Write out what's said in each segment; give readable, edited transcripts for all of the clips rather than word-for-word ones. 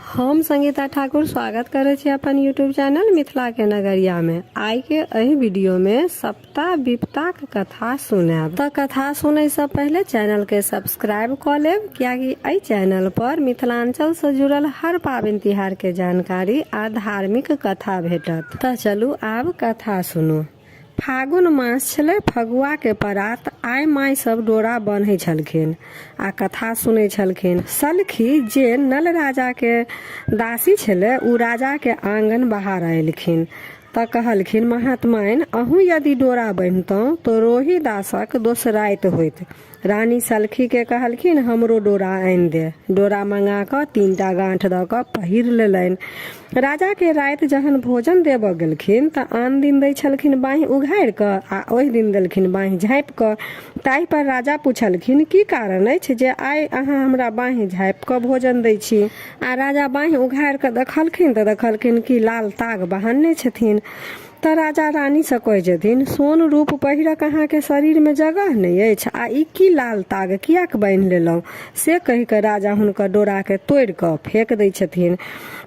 हम संगीता ठाकुर स्वागत करै छी अपन यूट्यूब चैनल मिथिला के नगरिया में। आइ के एहि वीडियो में सप्ता विपताक कथा सुनायब। तऽ कथा सुनै से पहिले चैनल के सब्सक्राइब कऽ लेब, कियाकि एहि चैनल पर मिथिलांचल से जुड़ल हर पाबनि तिहार के जानकारी आ धार्मिक कथा भेटत। तऽ चलू आब कथा सुनू। फागुन मास छलै, फगुआके परात आइ माइ सब डोरा बन्है छलखिन आ कथा सुनै छलखिन। सलखी जे नल राजाके दासी छलै ओ राजाके आँगन बाहर अयलखिन तऽ कहलखिन, महात्माइन, अहूँ यदि डोरा बन्हितहुँ तऽ रोहिदासक दोसराइत होइत। रानी सलखीके कहलखिन, हमरो डोरा आनि दे। डोरा मंगा कऽ 3टा गाँठ दऽ कऽ पहिर लेलनि। राजाके राति जहन भोजन देबऽ गेलखिन तऽ आन दिन दै छलखिन बाँहि उघारि कऽ आ ओहि दिन देलखिन बाँहि झाँपि कऽ। ताहि पर राजा पुछलखिन, की कारण अछि जे आइ अहाँ हमरा बाँहि झाँपि कऽ भोजन दै छी? आ राजा बाँहि उघारि कऽ देखलखिन तऽ देखलखिन कि लाल ताग बहानने छथिन। तऽ राजा रानीसँ कहै छथिन, सोन रूप पहिरक अहाँके शरीरमे जगह नहि अछि आ ई की लाल ताग किएक बान्हि लेलहुँ? से कहि कऽ राजा हुनकर डोराके तोड़ि कऽ फेक दै छथिन।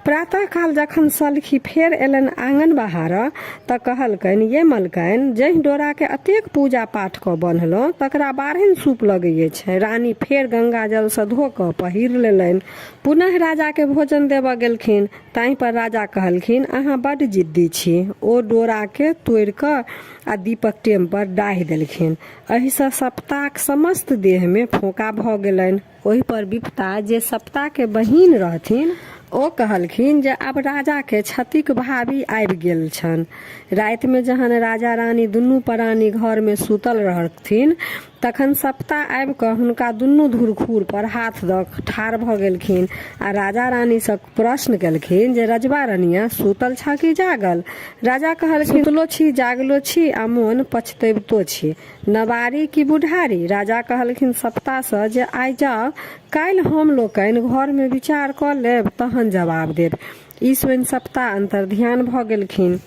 प्रातःकाल जखन सलखी फेर एलनि आङन बहारऽ तऽ कहलकनि, ये मलकाइन, जाहि डोराके एतेक पूजा पाठ कऽ बन्हलहुँ तकरा बाढ़नि सूप लगै अछि। रानी फेर गंगाजलसँ धो कऽ पहिर लेलनि। पुनः राजाके भोजन देबऽ गेलखिन। ताहि पर राजा कहलखिन, अहाँ बड्ड जिद्दी छी। ओ डोराकेँ तोड़ि कऽ आ दीपक टेम पर डाहि देलखिन। एहिसँ सप्ताक समस्त देहमे फोंका भऽ गेलनि। ओहि पर विपता जे सप्ताके बहिन रहथिन ओ कहलखिन जे आब राजाकेँ क्षतिक भावी आबि गेल छनि। रातिमे जहन राजा रानी दुनू परानी घरमे सूतल रहथिन तखन सप्ता आबि कऽ हुनका दुनू धुरखुर पर हाथ दऽ ठाढ़ भऽ गेलखिन आ राजा रानीसँ प्रश्न केलखिन जे रजबा रनिया सूतल छह कि जागल? राजा कहलखिन, सुतलो छी, जागलो छी आ मोन पछतैबतो छी। नवारी कि बुढ़ारी? राजा कहलखिन सप्तासँ जे आइ जाउ, काल्हि हम लोकनि घरमे विचार कऽ लेब तहन जवाब देब। ई सुनि सप्ता अन्तर्ध्यान भऽ गेलखिन।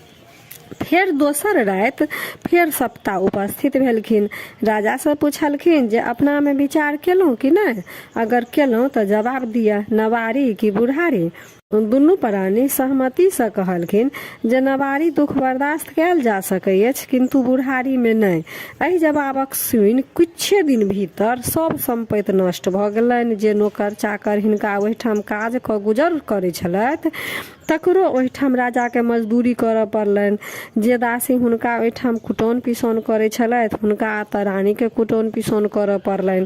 फेर दोसर राति फेर सप्ता उपस्थित भेलखिन। राजासँ पुछलखिन जे अपनामे विचार केलहुँ कि नहि? अगर केलहुँ तऽ जवाब दिअ, नवारी कि बुढ़ारी? दुनू प्राणी सहमतिसँ कहलखिन जे नवारी दुख बर्दाश्त कयल जा सकै अछि किन्तु बुढ़ारीमे नहि। एहि जवाबक सुनि किछुए दिन भीतर सभ सम्पति नष्ट भऽ गेलनि। जे नोकर चाकर हिनका ओहिठाम काज कऽ गुजर करै छलथि तकरो ओहिठाम राजाके मजदूरी करऽ पड़लनि। जे दासी हुनका ओहिठाम कुटौन पिसौन करै छलथि हुनका तऽ रानीके कुटौन पिसौन करऽ पड़लनि।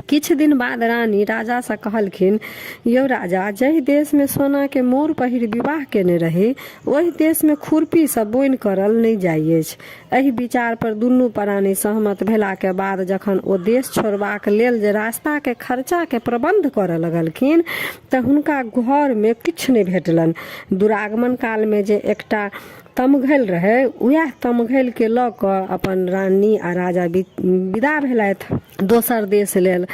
किछु दिन बाद रानी राजासँ कहलखिन, यौ राजा, जाहि देशमे सोनाके मोर पहिर विवाह केने रही ओहि देशमे खुरपीसँ बोनि करल नहि जाइ अछि। एहि विचार पर दुनू प्राणी सहमत भेलाके बाद जखन ओ देश छोड़बाक लेल जे रास्ताके खर्चाके प्रबंध करऽ लगलखिन तऽ हुनका घरमे किछु नहि भेटलनि। दुरागमन कालमे जे एकटा तमघैल रहै उएह तमघैलके लऽ कऽ अपन रानी आ राजा विदा भेलथि दोसर देश लेल।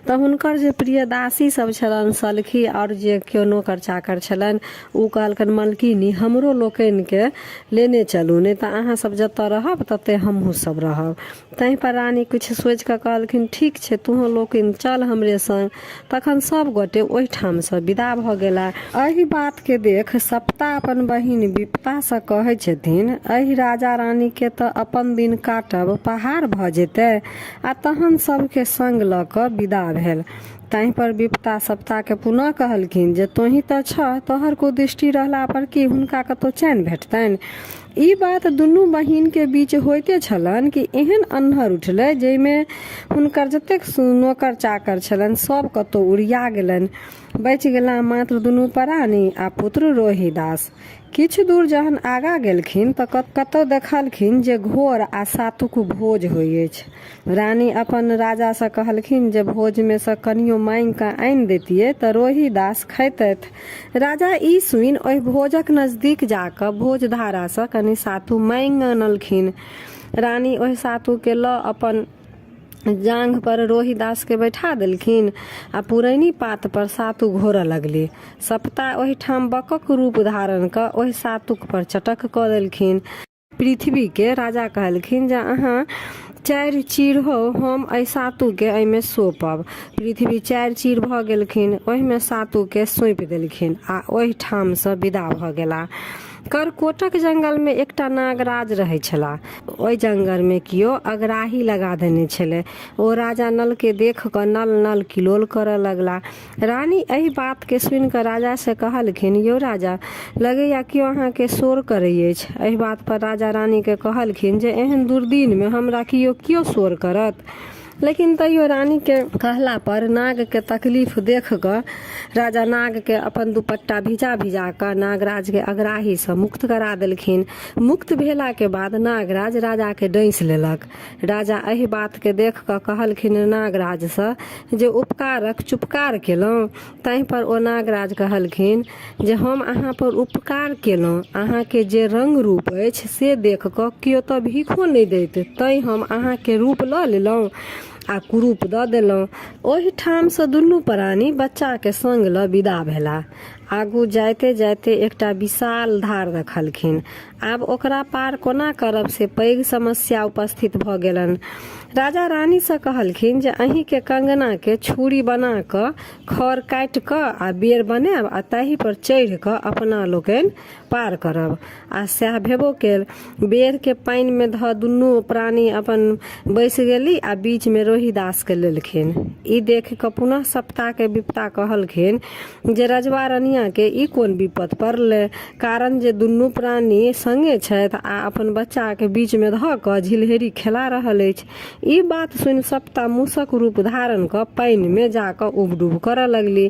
तऽ हुनकर जे प्रिय दासी सब छलनि सलखी आओर जे केओ नोकर चाकर छलनि ओ कहलकनि, मलकिनी, हमरो लोकनिके लेने चलू, नहि तऽ अहाँ सब जतऽ रहब ततै हमहूँ सब रहब। ताहि पर रानी किछु सोचि कऽ कहलखिन, ठीक छै, तोहूँ लोकनि चल हमरे संग। तखन सब गोटे ओहिठामसँ विदा भऽ गेला। एहि बातके देख सप्ता अपन बहिन विपतासँ कहै छथिन, एहि राजा रानीके तऽ अपन दिन काटब पहाड़ भऽ जेतै। आ तहन सबके संग लऽ कऽ विदा भेल। ताहि पर विपता सप्ताके पुनः कहलखिन जे तोहीं तऽ छह, तोहर कुदृष्टि रहला पर की हुनका कतौ चैन भेटतनि? ई बात दुनू बहिनके बीच होइते छलनि कि एहन अन्हर उठलै जाहिमे हुनकर जतेक नोकर चाकर छलनि सब कतौ उड़िया गेलनि। बचि गेलाह मात्र दुनू परानी आ पुत्र रोहिदास। किछु दूर जहन आगाँ गेलखिन तऽ कतौ देखलखिन जे घोर आ सातुक भोज होइ अछि। रानी अपन राजासँ कहलखिन जे भोजमे सँ कनियो मांगि कऽ आनि दैतियै तऽ रोहिदास खैतथि। राजा ई सुनि ओहि भोजक नजदीक जा कऽ भोजधारासँ कनि सातु मांगि अनलखिन। रानी ओहि सातुके लऽ अपन जाँघ पर रोहिदासके बैठा देलखिन आ पुरैनी पात पर सातु घोरऽ लगली। सपता ओहिठाम बकक रूप धारण कऽ ओहि सातुक पर चटक कऽ देलखिन। पृथ्वीके राजा कहलखिन जे अहाँ चारि चीर हो, हम एहि सातुके एहिमे सौंपब। पृथ्वी चारि चीर भऽ गेलखिन, ओहिमे सातुके सौंपि देलखिन आ ओहिठामसँ विदा भऽ गेला। कर्कोटक जंगलमे एकटा नागराज रहै छलाह। ओहि जंगलमे केओ अगराही लगा देने छलै। ओ राजा नलके देख कऽ नल नल किलोल करऽ लगला। रानी एहि बातके सुनि कऽ राजासँ कहलखिन, यौ राजा, लगैए केओ अहाँके शोर करै अछि। एहि बात पर राजा रानीके कहलखिन जे एहन दुर्दिनमे हमरा केओ कियो शोर करत? लेकिन तैयो रानीके कहला पर नागके तकलीफ देख कऽ राजा नागके अपन दुपट्टा भिजा भिजा कऽ नागराजके अगराहीसँ मुक्त करा देलखिन। मुक्त भेलाके बाद नागराज राजाके डसि लेलक। राजा एहि बातके देख कऽ कहलखिन नागराजसँ जे उपकारक चुपकार केलहुँ। ताहि पर ओ नागराज कहलखिन जे हम अहाँ पर उपकार केलहुँ, अहाँके जे रंग रूप अछि से देख कऽ केओ तऽ भीखो नहि दैत, तैं हम अहाँके रूप लऽ लेलहुँ आ कुरूप दऽ देलहुँ। ओहिठामसँ दुनू प्राणी बच्चाके संग लऽ विदा भेलाह। आगू जाइते जाइते एकटा विशाल धार देखलखिन। आब ओकरा पार कोना करब से पैघ समस्या उपस्थित भऽ गेलनि। राजा रानीसँ कहलखिन जे अहींके कंगनाके छुरी बना कऽ खर काटि कऽ आ बेर बनायब आ ताहि पर चढ़ि कऽ अपना लोकनि पार करब। आ सएह भेबो कयल। बेरके पानिमे धऽ दुनू प्राणी अपन बैसि गेली आ बीचमे रोहिदासके लेलखिन। ई देखि कऽ पुनः सप्ताहके विपता कहलखिन जे रजवा रनियाके ई कोन विपत पड़लै, कारण जे दुनू प्राणी संगे छथि आ अपन बच्चाके बीचमे धऽ कऽ झिलहेरी खेला रहल अछि। ई बात सुनि सप्ता मूसक रूप धारण कऽ पानिमे जा कऽ उब-डूब करऽ लगली।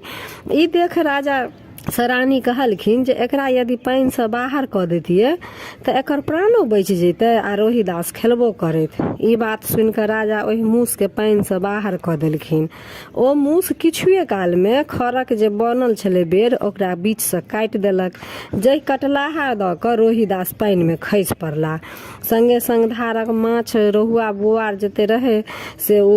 ई देख राजा सँ रानी कहलखिन जे एकरा यदि पानिसँ बाहर कऽ दैतियै तऽ एकर प्राणो बचि जैतै आ रोहिदास खेलबो करैत। ई बात सुनि कऽ राजा ओहि मूसके पानिसँ बाहर कऽ देलखिन। ओ मूस किछुए कालमे खरक जे बनल छलै बेर ओकरा बीचसँ काटि देलक, जाहि कटलाहा दऽ कऽ रोहिदास पानिमे खसि पड़ला। संगे संग धारक माछ रोहुआ बोआर जते रहै से ओ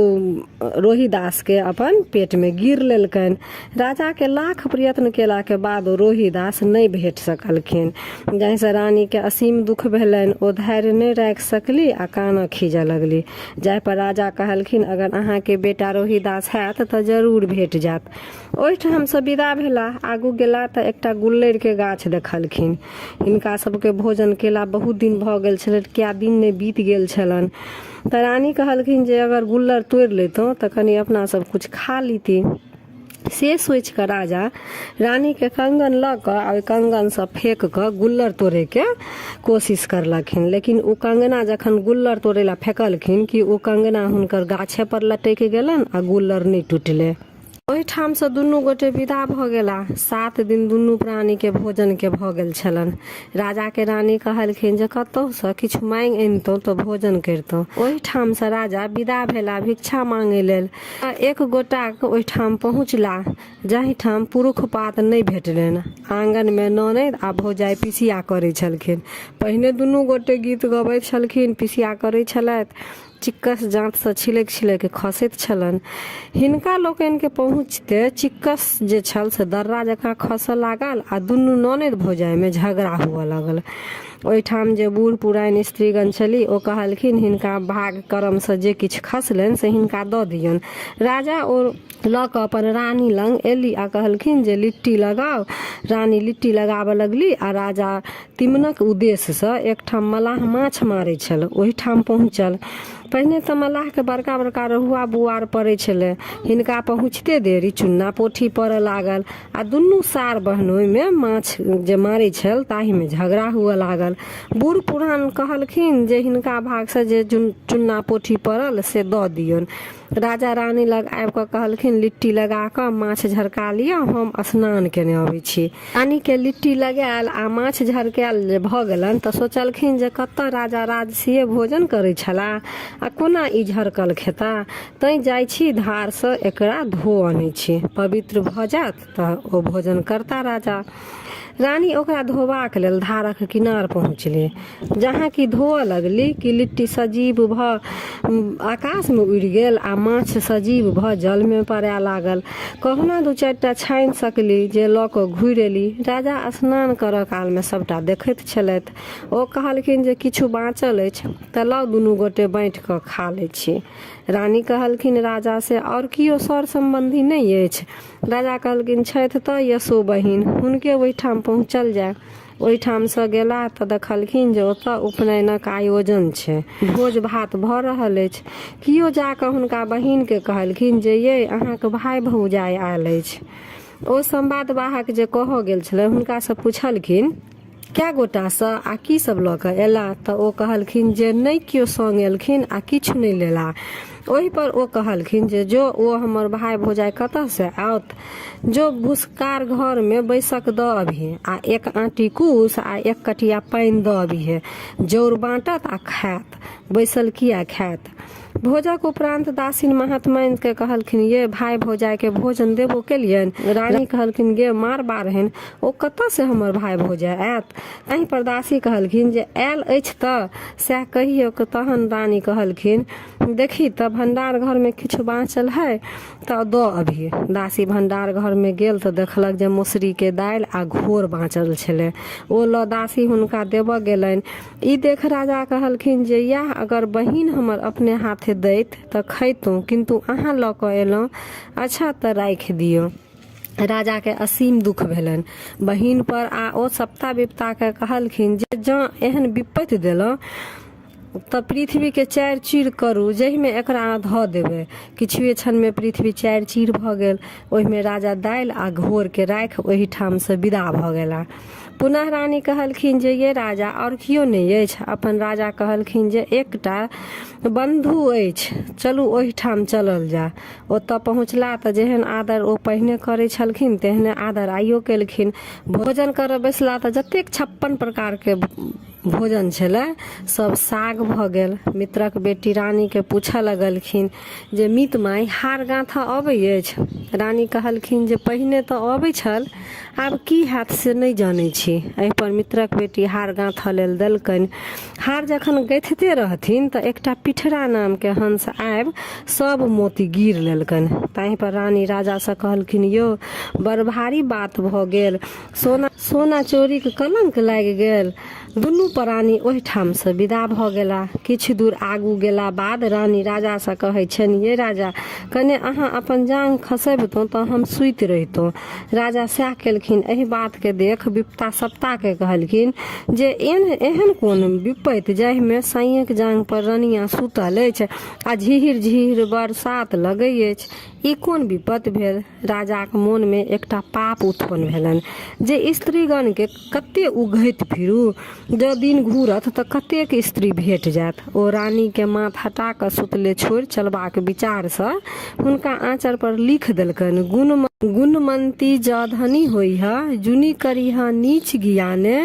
रोहिदासके अपन पेटमे गीर लेलकनि। राजाके लाख प्रयत्न केलाके बाद ओ रोहिदास नहि भेट सकलखिन, जाहिसँ रानीके असीम दुख भेलनि। ओ धैर्य नहि राखि सकली आ कानऽ खीजऽ लगली। जाहिपर राजा कहलखिन अगर अहाँके बेटा रोहिदास हैत तऽ जरूर भेट जायत। ओहिठामसँ विदा भेला। आगू गेला तऽ एकटा गुल्लरिके गाछ देखलखिन। हिनका सबके भोजन केला बहुत दिन भऽ गेल छलनि, कए दिन नहि बीत गेल छलनि। तऽ रानी कहलखिन जे अगर गुल्लरि तोड़ि लैतहुँ तऽ कनि अपना सब किछु खा लैती। से सोचि कऽ राजा रानीके कंगन लऽ कऽ आ ओहि कंगनसँ फेक कऽ गुल्लर तोड़ैके कोशिश करलखिन, लेकिन ओ कंगना जखन गुल्लर तोड़ै लए फेकलखिन कि ओ कंगना हुनकर गाछे पर लटकि गेलनि आ गुल्लर नहि टूटलै। ओहिठामसँ दुनू गोटे विदा भऽ गेला। 7 दिन दुनू प्राणीके भोजनके भऽ गेल छलनि। राजाके रानी कहलखिन जे कतहुसँ किछु माँगि अनितहुँ तऽ भोजन करितहुँ। ओहिठामसँ राजा विदा भेला भिक्षा माँगै लेल। एक गोटाक ओहिठाम पहुँचला जाहिठाम पुरुख पात नहि भेटलनि। आँगनमे ननैद आ भौजाइ पिसिया करै छलखिन। पहिने दुनू गोटे गीत गबैत छलखिन, पिसिया करै छलथि। चिक्कस जाँतसँ छिलकि छिलकि खसैत छलनि। हिनका लोकनिके पहुँचिते चिक्कस जे छल से दर्रा जकाँ खसऽ लागल आ दुनू ननैद भौजाइमे झगड़ा हुअ लागल। ओहिठाम जे बूढ़ पुरान स्त्रीगण छली ओ कहलखिन हिनका भाग करमसँ जे किछु खसलनि से हिनका दऽ दियौन। राजा ओ लऽ कऽ अपन रानी लग एली आ कहलखिन जे लिट्टी लगाउ। रानी लिट्टी लगाबऽ लगली आ राजा तिमनक उद्देश्यसँ एकठाम मलाह माछ मारै छल ओहिठाम पहुँचल। पहिने तऽ मलाहके बड़का बड़का रहुआ बुआर पड़ै छलै। हिनका पहुँचिते देरी चुन्ना पोठी पड़ऽ लागल आ दुनू सार बहनोइमे माछ जे मारै छल ताहिमे झगड़ा हुअ लागल। बूढ़ पुरान कहलखिन जे हिनका भागसँ जे चुन्ना पोठी पड़ल से दऽ दियौन। राजा रानी लग आबि कऽ कहलखिन लिट्टी लगा कऽ माछ झरका लिअ, हम स्नान केने अबै छी। रानीके लिट्टी लगायल आ माछ झरकायल जे भऽ गेलनि तऽ सोचलखिन जे कतऽ राजा राजसीय भोजन करै छलाह आ कोना ई झरकल खेता, तैँ जाइ छी धारसँ एकरा धो अनै छी, पवित्र भऽ जायत तऽ ओ भोजन करता राजा। रानी ओकरा धोबाक लेल धारक किनार पहुँचली। जहाँ कि धोअ लगली कि लिट्टी सजीव भऽ आकाशमे उड़ि गेल आ माछ सजीव भऽ जलमे पड़य लागल। कहुना दू चारिटा छानि सकली जे लऽ कऽ घुरि एली। राजा स्नान करऽ कालमे सभटा देखैत छलथि। ओ कहलखिन जे किछु बाँचल अछि तऽ लाउ दुनू गोटे बाँटि कऽ खा लै छी। रानी कहलखिन राजा से आओर कियो सर सम्बन्धी नहि अछि? राजा कहलखिन छथि तऽ यशो बहिन, हुनके ओहिठाम पहुँचल जाय। ओहिठामसँ गेलाह तऽ देखलखिन जे ओतऽ उपनयनक आयोजन छै, भोज भात भऽ रहल अछि। कियो जा कऽ हुनका बहिनके कहलखिन जे यै अहाँक भाय भौजाइ आयल अछि। ओ संवाद वाहक जे कहऽ गेल छलै हुनकासँ पुछलखिन कए गोटासँ आ की सब लऽ कऽ एला तऽ ओ कहलखिन जे नहि केओ सङ्ग एलखिन आ किछु नहि लेला। ओहिपर ओ कहलखिन जे जो ओ हमर भाय भौजाइ कतऽसँ आओत? जो भुसकार घरमे बैसक दऽ अबहे आ एक आँटी कुश आ एक कटिया पानि दऽ अबिहे। जौर बाँटत आ खायत। बैसल किया खायत? भोजक उपरान्त दासिन महात्माइनके कहलखिन ये भाय भौजाइके भोजन देबो केलियनि? रानी कहलखिन गे मार बारहनि, ओ कतऽसँ हमर भाय भौजाइ आयत? एहि पर दासी कहलखिन जे आयल अछि तऽ सएह कहियौक। तहन रानी कहलखिन देखी तऽ भण्डार घरमे किछु बाँचल है तऽ दऽ अबही। दासी भण्डार घरमे गेल तऽ देखलक जे मसुरीके दालि आ घोर बाँचल छलै। ओ लऽ दासी हुनका देबऽ गेलनि। ई देख राजा कहलखिन जे इएह अगर बहिन हमर अपने हाथे दैत तऽ खैतहुँ, किन्तु अहाँ लऽ कऽ एलहुँ, अच्छा तऽ राखि दियौ। राजाके असीम दुख भेलनि बहिन पर आ ओ सप्ता विपताके कहलखिन जे जँ एहन विपत्ति देलहुँ तऽ पृथ्वीके चारि चीर करू जाहिमे एकरा अहाँ धऽ देबै। किछुए क्षणमे पृथ्वी चारि चीर भऽ गेल। ओहिमे राजा दालि आ घोरके राखि ओहिठामसँ विदा भऽ गेलाह। पुनः रानी कहलखिन जे ये राजा आओर केओ नहि अछि? अपन राजा कहलखिन जे एकटा बन्धु अछि, चलू ओहिठाम चलल जाय। ओतऽ पहुँचलाह तऽ जेहन आदर ओ पहिने करै छलखिन तेहने आदर आइयो केलखिन। भोजन करऽ बैसलाह तऽ जतेक 56 प्रकारके भोजन छलै सब साग भऽ गेल। मित्रक बेटी रानीके पूछऽ लगलखिन जे मीत माइ हार गाँथऽ अबै अछि? रानी कहलखिन जे पहिने तऽ अबै छल, आब की हैत से नहि जनै छी। एहिपर मित्रक बेटी हार गाँथऽ लेल देलकनि। हार जखन गँथिते रहथिन तऽ एकटा पिठरा नामके हंस आबि सब मोती गीर लेलकनि। ताहिपर रानी राजासँ कहलखिन यौ बड़ भारी बात भऽ गेल। सोना चोरीक कलंक लागि गेल। दुनू परानी ओहिठामसँ विदा भऽ गेला। किछु दूर आगू गेला बाद रानी राजासँ कहै छनि ये राजा, कने अहाँ अपन जाँघ खसैबतहुँ तँ हम सूति रहितहुँ। राजा सएह केलखिन। एहि बातकेँ देख विपता सप्ताकेँ कहलखिन जे एहन कोन विपैत जाहिमे साँयक जाँघपर रनियाँ सूतल अछि आ झिहिर-झिहिर बरसात लगै अछि। ई कोन विपत्ति भेल? राजाक मोनमे एकटा पाप उत्पन्न भेलनि जे स्त्रीगणकेँ कते उघैत फिरू, जँ दिन घूरत तँ कतेक स्त्री भेट जायत। ओ रानीकेँ माथ हटा कऽ सुतले छोड़ि चलबाक विचारसँ हुनका आँचर पर लिखि देलकनि, गुणमन्ती जँ धनी होइह, जुनि करिह नीच गियाने,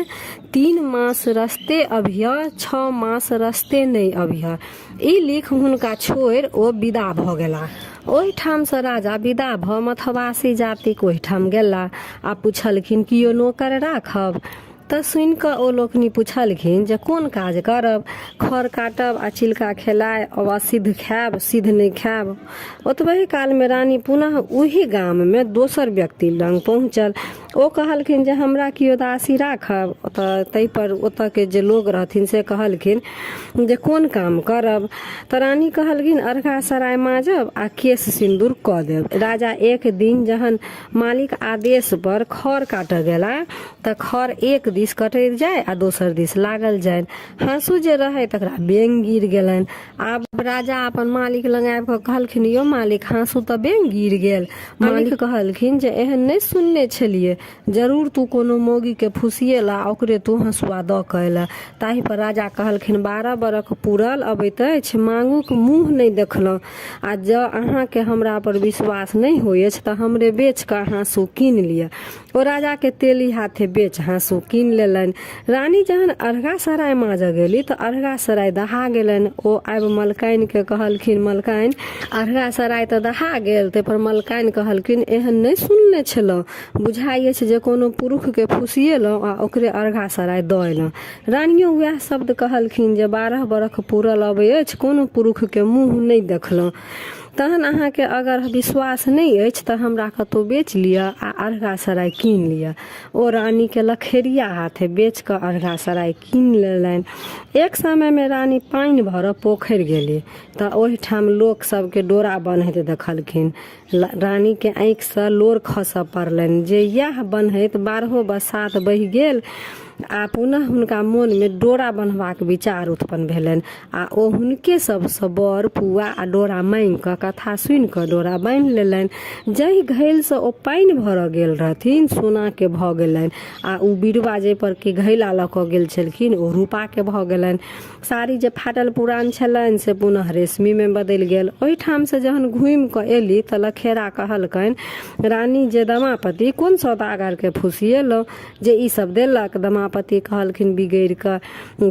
3 मास रस्ते अबिह, 6 मास रस्ते नहि अबिह। ई लिख हुनका छोड़ि ओ विदा भऽ गेलाह। ओहिठामसँ राजा विदा भऽ मथवासी जातिक ओहिठाम गेलाह आ पुछलखिन कियो नोकर राखब? तऽ सुनि कऽ ओ लोकनि पुछलखिन जे कोन काज करब? खर काटब आ चिलका खेलाय वा सिद्ध खायब, सिद्ध नहि खायब? ओतबहि कालमे रानी पुनः ओही गाममे दोसर व्यक्ति लग पहुँचल। ओ कहलखिन जे हमरा कियो दासी राखब? तऽ ताहिपर ओतऽके जे लोग रहथिन से कहलखिन जे कोन काम करब? तऽ रानी कहलखिन अर्घा सराय माजब आ केश सिन्दूर कऽ देब। राजा एक दिन जहन मालिक आदेश पर खर काटऽ गेला तऽ खर एक दिस कटैत जाय आ दोसर दिस लागल जाय। हाँसू जे रहै तकरा बेंग गिर गेलनि। आब राजा अपन मालिक लग आबि कऽ कहलखिन यौ मालिक, हाँसू तऽ बेंग गिर गेल। मालिक कहलखिन जे एहन नहि सुनने छलियै, जरूर तू कोनो मौगीके फुसिएला आ ओकरे तू हँसुआ दऽ कऽ अयलह। ताहि पर राजा कहलखिन 12 बरख पूरल अबैत अछि, मांगुक मुँह नहि देखलहुँ आ जँ अहाँके हमरा पर विश्वास नहि होइ अछि तऽ हमरे बेच कऽ हाँसू कीन लिअ। ओ राजाके तेली हाथे बेच हाँसू कीन लेलनि। रानी जहन अरघा सराय माजऽ गेली तऽ अरघा सराय दहा गेलनि। ओ आबि मलकाइनके कहलखिन, मलकाइन, अरघा सराय तऽ दहा गेल। ताहिपर मलकाइन कहलखिन, एहन नहि सुनने छलहुँ। बुझाइ अछि जे कोनो पुरुखके फुसिएलहुँ आ ओकरे अरघा सराय दऽ अयलहुँ। रानियो वएह शब्द कहलखिन जे 12 बरख पूरल अबै अछि, कोनो पुरुखके मुँह नहि देखलहुँ। तहन अहाँके अगर विश्वास नहि अछि तऽ हमरा कतहु बेच लिअ आ अरघा सराय कीन लिअ। ओ रानीके लखेरिया हाथे बेच कऽ अरघा सराय कीन लेलनि। एक समयमे रानी पानि भरऽ पोखरि गेली तऽ ओहिठाम लोक सभके डोरा बन्हैत देखलखिन। रानीके आँखिसँ लोर खसऽ पड़लनि जे इएह बन्हैत बारहो बसात बहि गेल आ पुनः हुनका मोनमे डोरा बन्हबाक विचार उत्पन्न भेलनि आ ओ हुनके सभसँ बर पुआ आ डोरा माँगि कऽ कथा सुनि कऽ डोरा बान्हि लेलनि। जाहि घैलसँ ओ पानि भरऽ गेल रहथिन सोनाके भऽ गेलनि आ ओ बिरुवा जाहिपर कि घैला लऽ कऽ गेल छलखिन ओ रूपाके भऽ गेलनि। साड़ी जे फाटल पुरान छलनि से पुनः रेशमीमे बदलि गेल। ओहिठामसँ जहन घुमि कऽ एली तऽ लखेरा कहलकनि रानी जे दमापति कोन सौदागरके फुसिएलहुँ जे ई सब देलक। दमापति कहलखिन बिगड़ि कऽ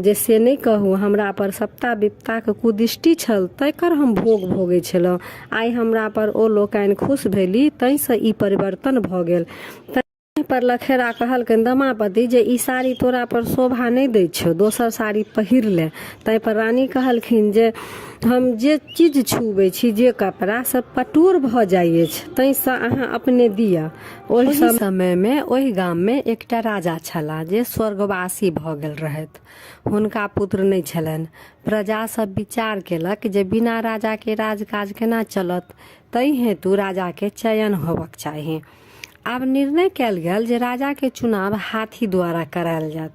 जे से नहि कहू, हमरा पर सप्ता विपताक कुदृष्टि छल तकर हम भोग भोगै छलहुँ। आइ हमरा पर ओ लोकनि खुश भेली ताहिसँ ई परिवर्तन भऽ गेल। ताहि पर लखेरा कहलकनि दमापति जे ई साड़ी तोरा पर शोभा नहि दैत छौ, दोसर साड़ी पहिर ले। ताहि पर रानी कहलखिन जे हम जे चीज छुबै छी, जे कपड़ा, से पटोर भऽ जाइ अछि, ताहिसँ अहाँ अपने दिअ। ओहि समयमे ओहि गाममे एकटा राजा छलाह जे स्वर्गवासी भऽ गेल रहथि। हुनका पुत्र नहि छलनि। प्रजा सभ विचार केलक जे बिना राजाके राजकाज केना चलत, ताहि हेतु राजाके चयन होबक चाही। आब निर्णय कयल गेल जे राजाके चुनाव हाथी द्वारा करायल जायत।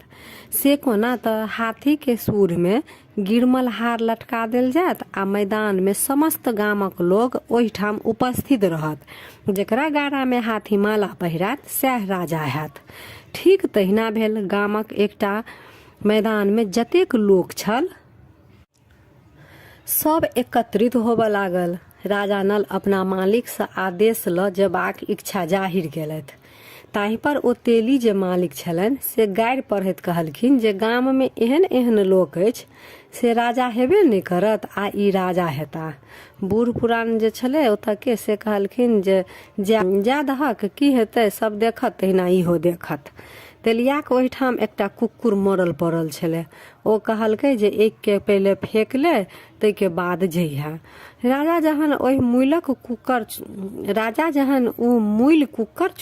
से कोना तऽ हाथीके सूढ़मे गिरमल हार लटका देल जायत आ मैदानमे समस्त गामक लोक ओहिठाम उपस्थित रहत। जकरा गारामे हाथी माला पहिरायत सएह राजा हैत। ठीक तहिना भेल। गामक एकटा मैदानमे जतेक लोक छल, सभ एकत्रित होबऽ लागल। राजा नल अपना मालिकसँ आदेश लऽ जेबाक इच्छा जाहिर केलथि। ताहिपर ओ तेली जे मालिक छलनि से गारि पढ़ैत कहलखिन जे गाममे एहन एहन लोक अछि से राजा हेबे नहि करत आ ई राजा हेताह। बूढ़ पुरान जे छलै ओतऽके से कहलखिन जे जाय दहक की हेतै सब देखत तहिना इहो देखत। तेलियाक ओहिठाम एकटा कुक्कुर मरल पड़ल छलै। ओ कहलकै जे एकके पहिले फेक ले ताहिके बाद जइहे। राजा जहन ओहि मुइलक कुकर राजा जहन ओ मुइल कुकर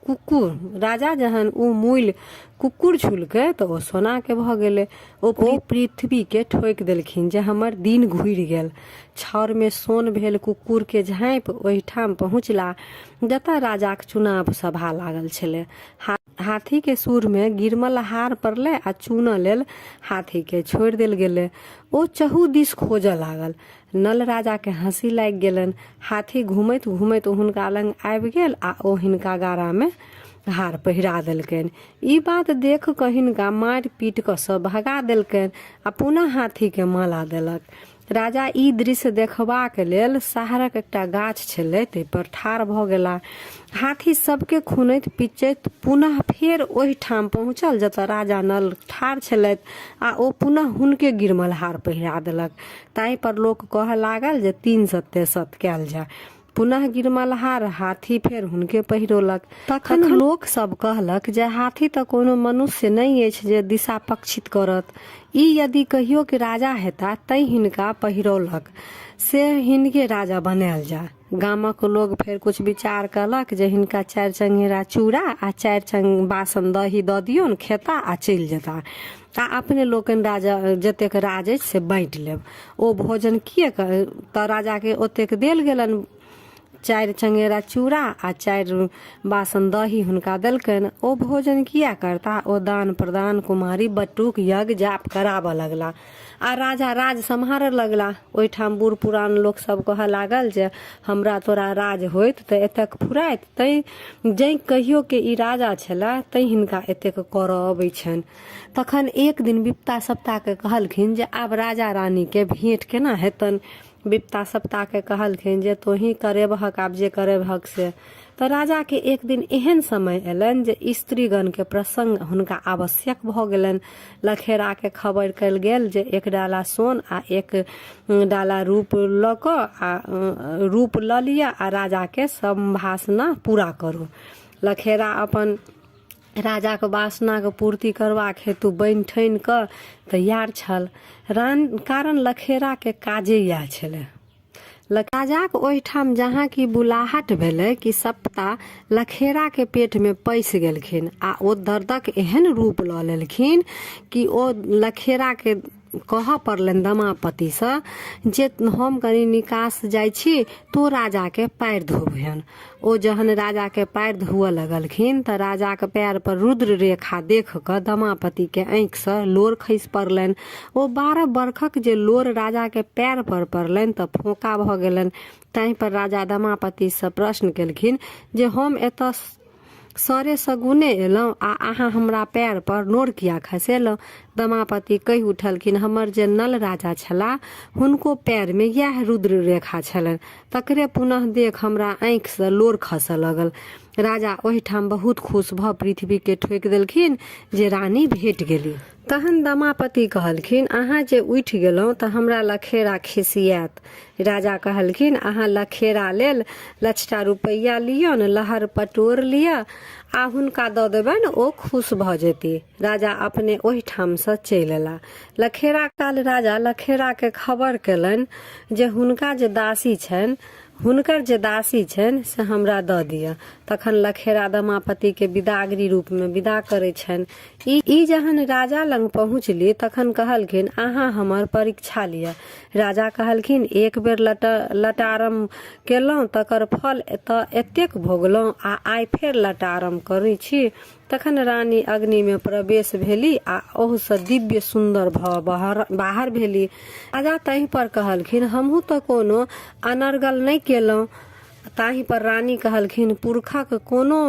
कुकुर राजा जहन ओ मुइल कुकुर छुलकै तऽ ओ सोनाके भऽ गेलै। ओ पृथ्वीके ठोकि देलखिन जे हमर दिन घुरि गेल। छाउरमे सोन भेल कुकुरके झाँपि ओहिठाम पहुँचला जतऽ राजाक चुनाव सभा लागल छलै। हाथीके सूढ़मे गिरमल हार पड़लै आ चूनऽ लेल हाथीके छोड़ि देल गेलै। ओ चहु दिस खोजऽ लागल। नल राजाके हँसी लागि गेलनि। हाथी घुमैत-घुमैत हुनका लग आबि गेल आ ओ हिनका गारामे हार पहिरा देलकनि। ई बात देखि कऽ हिनका मारि-पीटि कऽ सब भगा देलकनि आ पुनः हाथीके माला देलक। राजा ई दृश्य देखबाक लेल शहरक एकटा गाछ छलै ताहिपर ठाढ़ भऽ गेला। हाथी सबके खुनैत पिचैत पुनः फेर ओहिठाम पहुँचल जतऽ राजा नल ठाढ़ छलथि आ ओ पुनः हुनके गिरमल हार पहिरा देलक। ताहि पर लोक कहऽ लागल जे तीन सत्ते सत कयल जाय। पुनः गिरमलहार हाथी फेर हुनके पहिरौलक। तखन लोक सब कहलक जे हाथी तऽ कोनो मनुष्य नहि अछि जे दिशा पक्षित करत। ई यदि कहियो के राजा हेता तैं हिनका पहिरौलक से हिनके राजा बनायल जाय। गामक लोक फेर किछु विचार कयलक जे हिनका चारि चंगेरा चूड़ा आ चारि चंग बासन दही दऽ दियौन खेता आ चलि जेता आ अपने लोकनि राजा जतेक राज अछि से बाँटि लेब। ओ भोजन किएक तऽ राजाके ओतेक देल गेलनि चारि चंगेरा चूड़ा आ चारि बासन दही हुनका देलकनि। ओ भोजन किएक करता ओ दान प्रदान कुमारी बटुक यज्ञ जाप कराबऽ लगला आ राजा राज सम्हारऽ लगला। ओहिठाम बूढ़ पुरान लोक सब कहऽ लागल जे हमरा तोरा राज होइत तऽ एतेक फुराइत तैं जैं कहियो के ई राजा छलाह तैं हिनका एतेक करऽ अबै छनि। तखन एक दिन विपता सप्ताके कहलखिन जे आब राजा रानीके भेँट केना हेतनि। विपता सप्ताके कहलखिन जे तोही करेबहक आब जे करेबहक से। तऽ राजाके एक दिन एहन समय अयलनि जे स्त्रीगणके प्रसंग हुनका आवश्यक भऽ गेलनि। लखेराके खबरि कयल गेल जे एक डाला सोन आ एक डाला रूप लऽ कऽ आ रूप लऽ लिअ आ राजाके सम्भाषणा पूरा करू। लखेरा अपन राजाके वासनाके पूर्ति करबाक हेतु बनि ठानि कऽ तैयार छल। रान कारण लखेराके काजे इएह छलै। राजाक ओहिठाम जहाँ कि बुलाहट भेलै कि सप्ता लखेराके पेटमे पैसि गेलखिन आ ओ दर्दक एहन रूप लऽ लेलखिन कि ओ लखेराके कहऽ पड़लनि दमापतिसँ जे हम कनि निकास जाइ छी तोँ राजाके पाएर धोबहन। ओ जहन राजाके पाएर धोअ लगलखिन तऽ राजाक पाएर पर रुद्र रेखा देख कऽ दमापतिके आँखिसँ लोर खसि पड़लनि। ओ 12 बरखक जे लोर राजाके पाएर पर पड़लनि तऽ फोका भऽ गेलनि। ताहि पर राजा दमापतिसँ प्रश्न केलखिन जे हम एतऽ सरे सगुने एलहुँ आ अहाँ हमरा पएर पर नोर किया खसेलहुँ? दमापति कहि उठलखिन हमर जे नल राजा छलाह हुनको पएरमे इएह रुद्र रेखा छलनि तकरे पुनः देख हमरा आँखिसँ लोर खसऽ लगल। राजा ओहिठाम बहुत खुश भऽ पृथ्वीके ठोकि देलखिन जे रानी भेट गेली। तहन दमापति कहलखिन अहाँ जे उठि गेलहुँ तऽ हमरा लखेरा खिसियाएत। राजा कहलखिन अहाँ लखेरा लेल लक्षटा रुपैआ लियौन, लहर पटोर लिअ आ हुनका दऽ देबनि ओ खुश भऽ जेती। राजा अपने ओहिठामसँ चलि एला। लखेरा काल राजा लखेराके खबर केलनि जे हुनका जे दासी छनि हुनकर जे दासी छनि से हमरा दऽ दिअ। तखन लखेरा दमापतिके विदागरी रूपमे विदा करै छनि। ई जहन राजा लग पहुँचली तखन कहलखिन अहाँ हमर परीक्षा लिअ। राजा कहलखिन एक बेर लटारम केलहुँ तकर फल तऽ एतेक भोगलहुँ आ आइ फेर लटारम करै छी। तखन रानी अग्निमे प्रवेश भेली आ ओहूसँ दिव्य सुन्दर भऽ बाहर भेली। राजा ताहि पर कहलखिन हमहूँ तऽ कोनो अनर्गल नहि केलहुँ। ताहि पर रानी कहलखिन पुरखक कोनो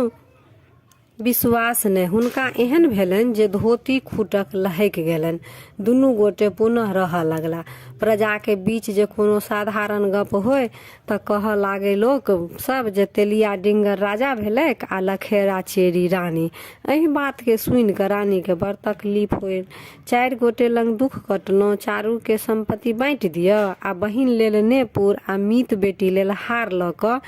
विश्वास नहि। हुनका एहन भेलनि जे धोती खूटक लहकि गेलनि। दुनू गोटे पुनः रहऽ लगला। प्रजाके बीच जे कोनो साधारण गप होइ तऽ कहऽ लागै लोक सब जे तेलिया डिंगर राजा भेलैक आ लखेरा चेरी रानी। एहि बातके सुनि कऽ रानीके बड़ तकलीफ होइन। चारि गोटे लग दुख कटलहुँ, चारूके सम्पत्ति बाँटि दिअ आ बहिन लेल नेपुर आ मीत बेटी लेल हार लऽ कऽ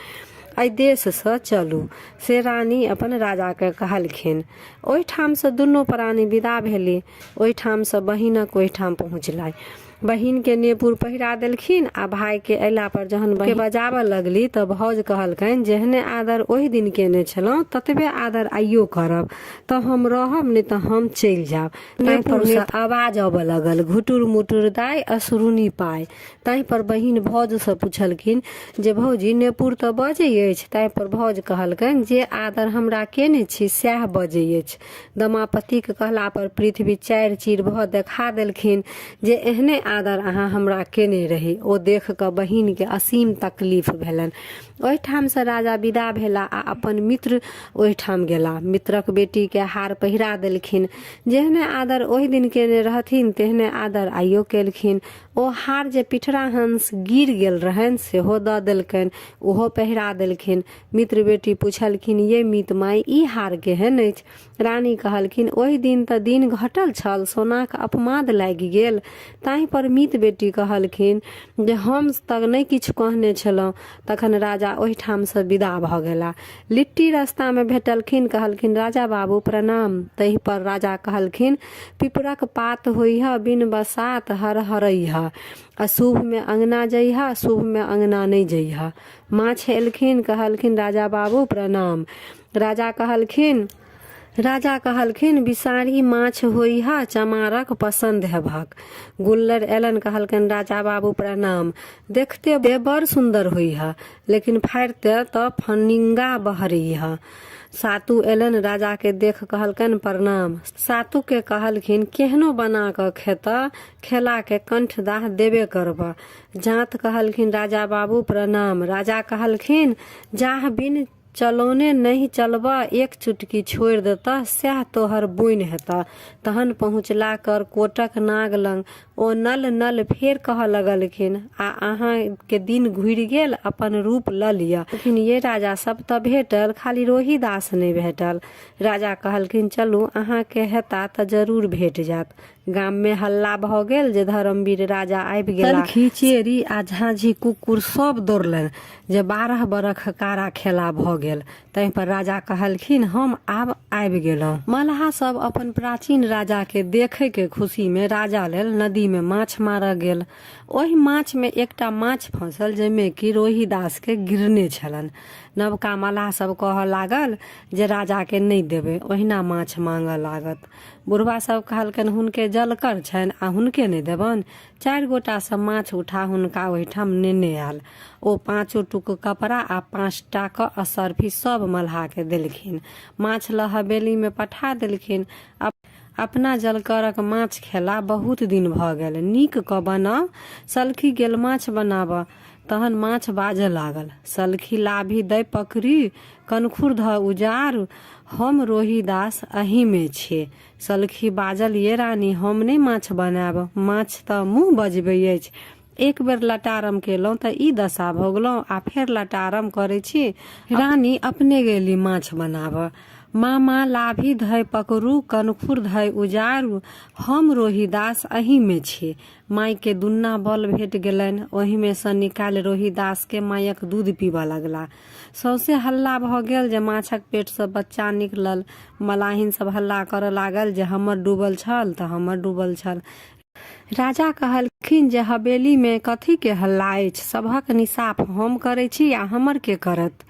एहि देशसँ चलू। से रानी अपन राजाके कहलखिन। ओहिठामसँ दुनू प्राणी विदा भेली। ओहिठामसँ बहिनक ओहिठाम पहुँचलै। बहिनके नेपुर पहिरा देलखिन आ भाइके अयला पर जहन बहिन बजाबऽ लगली तऽ भाउज कहलकनि जेहने आदर ओहि दिन केने छलहुँ ततबे आदर आइयो करब तऽ हम रहब नहि तऽ हम चलि जायब। नेपुरसँ आवाज अबऽ लगल घुटुर मुटुर दाइ अश्रुनी पाइ। ताहि पर बहिन भाउजसँ पुछलखिन जे भौजी नेपुर तऽ बजै अछि। ताहि पर भाउज कहलकनि जे आदर हमरा केने छी सएह बजै अछि। दमापतिक कहला पर पृथ्वी चारि चीर भऽ देखा देलखिन जे एहने आदर अहाँ हमरा केने रही। ओ देख कऽ बहिन के असीम तकलीफ भेलनि। ओहिठाम सँ राजा विदा भेला आ अपन मित्र ओहिठाम गेला। मित्रक बेटी के हार पहिरा देलखिन। जेहने आदर ओहि दिन केने रहथिन तेहने आदर आइयो केलखिन। ओ हार जे पिठरा हंस गिर गेल रहनि सेहो दऽ देलकनि। ओहो पहिरा देलखिन। मित्र बेटी पुछलखिन ये मीत माइ ई हार केहन अछि? रानी कहलखिन ओहि दिन तऽ दिन घटल छल सोनाक अपमाद लागि गेल। ताहि पर मीत बेटी कहलखिन जे हम तऽ नहि किछु कहने छलहुँ। तखन राजा ओहिठामसँ विदा भऽ गेला। लिट्टी रस्तामे भेटलखिन कहलखिन राजा बाबू प्रणाम। ताहि पर राजा कहलखिन पिपरक पात होइह बिन बसात हरहरैह। अशुभमे अङ्गना जइह शुभमे अङ्गना नहि जइह। माछ एलखिन कहलखिन राजा बाबू प्रणाम। राजा कहलखिन बिसारी माछ होइह चमारक पसन्द हेबहक। गुल्लर एलन कहलखिन राजा बाबू प्रणाम। देखते बड़ सुन्दर होइह लेकिन फाड़िते तऽ फनिंगा बहरैह। सातु एलन राजाके देख कहलकनि प्रणाम। सातुके कहलखिन केहनो बना कऽ खेतह खेलाके कंठदाह देबे करबह। जाँत कहलखिन राजा बाबू प्रणाम। राजा कहलखिन जाह बिन चलौने नहि चलबह एक चुटकी छोड़ि देतह सएह तोहर बोनि हेतह। तहन पहुँचला कर कोटक नाग लग। ओ नल नल फेर कहऽ लगलखिन आ अहाँके दिन घुरि गेल अपन रूप लऽ लिअ। कहलखिन ये राजा सब तऽ भेटल खाली रोहिदास नहि भेटल। राजा कहलखिन चलू अहाँके हेता तऽ जरूर भेट जायत। गाममे हल्ला भऽ गेल जे धर्मवीर राजा आबि गेला। सलखी, चेरी आ झाँझी कुकुर सभ दौड़लनि जे 12 बरख कारा खेला भऽ गेल। ताहिपर राजा कहलखिन हम आब आबि गेलहुँ। मलहा सभ अपन प्राचीन राजाकेँ देखैके खुशीमे राजा लेल नदीमे माछ मारऽ गेल। ओहि माछमे एकटा माछ फँसल जाहिमे कि रोहिदासके गिरने छलनि। नवका मलाह सभ कहऽ लागल जे राजाकेँ नहि देबै, ओहिना माछ मांगऽ लागत। बुढ़बा सभ कहलकनि हुनके जलकर छनि आ हुनके नहि देबनि। 4 गोटासँ माछ उठा हुनका ओहिठाम नेने आयल। ओ 5 टुक कपड़ा आ 5टा कऽ असर्फी सभ मलहाकेँ देलखिन। माछ लऽ हवेलीमे पठा देलखिन। अपना जलकरक माछ खेला बहुत दिन भऽ गेल। नीक कऽ बनाउ। सलखी गेल माछ बनाबऽ। तहन माछ बाजऽ लागल। सलखी लाभी दै पकड़ी, कनखुर धऽ उजार, हम रोहिदास अहीमे छी। सलखी बाजल ये रानी, हम नहि माछ बनायब। माछ तऽ मुँह बजबै अछि। एक बेर लटारम केलहुँ तऽ ई दशा भोगलहुँ आ फेर लटारम करै छी। रानी अपने गेली माछ बनाबऽ। मामा लाभी धय पकड़ू, कनखुर धय उजारू, हम रोहिदास अहीमे छी। मायकेँ दुन्ना बल भेट गेलनि। ओहिमे सँ निकालि रोहिदासकेँ मायक दूध पीबऽ लगला। सौंसे हल्ला भऽ गेल जे माछक पेटसँ बच्चा निकलल। मलाहिन सभ हल्ला करऽ लागल जे हमर डूबल छल तऽ हमर डूबल छल। राजा कहलखिन जे हवेलीमे कथीके हल्ला अछि? सबहक निसाफ हम करै छी आ हमर के करत?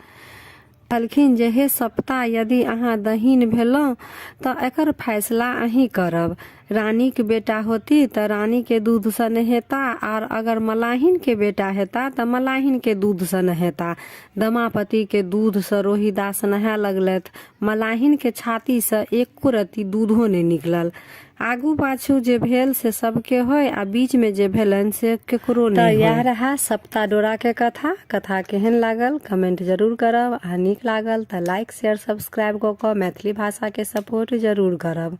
कहलखिन जे हे सप्ता, यदि अहाँ दहीन भेलहुँ तऽ एकर फैसला अहीं करब। रानीक बेटा होती तऽ रानीके दूधसँ नहेता आर अगर मलाहिनके बेटा हेता तऽ मलाहिनके दूधसँ नहेता। दमापतिके दूधसँ रोहिदास नहाय लगलथि। मलाहिनके छातीसँ एको रत्ती दूधो नहि निकलल। आगू पाछू जे भेल से सबके होय आ बीच में जे भेलनि से केकरो नहि होय। तऽ इएह रहए सप्ता डोराके कथा। कथा केहन लागल कमेंट जरूर करब आ नीक लागल तऽ लाइक शेयर सब्सक्राइब कऽ कऽ मैथिली भाषाके सपोर्ट जरूर करब।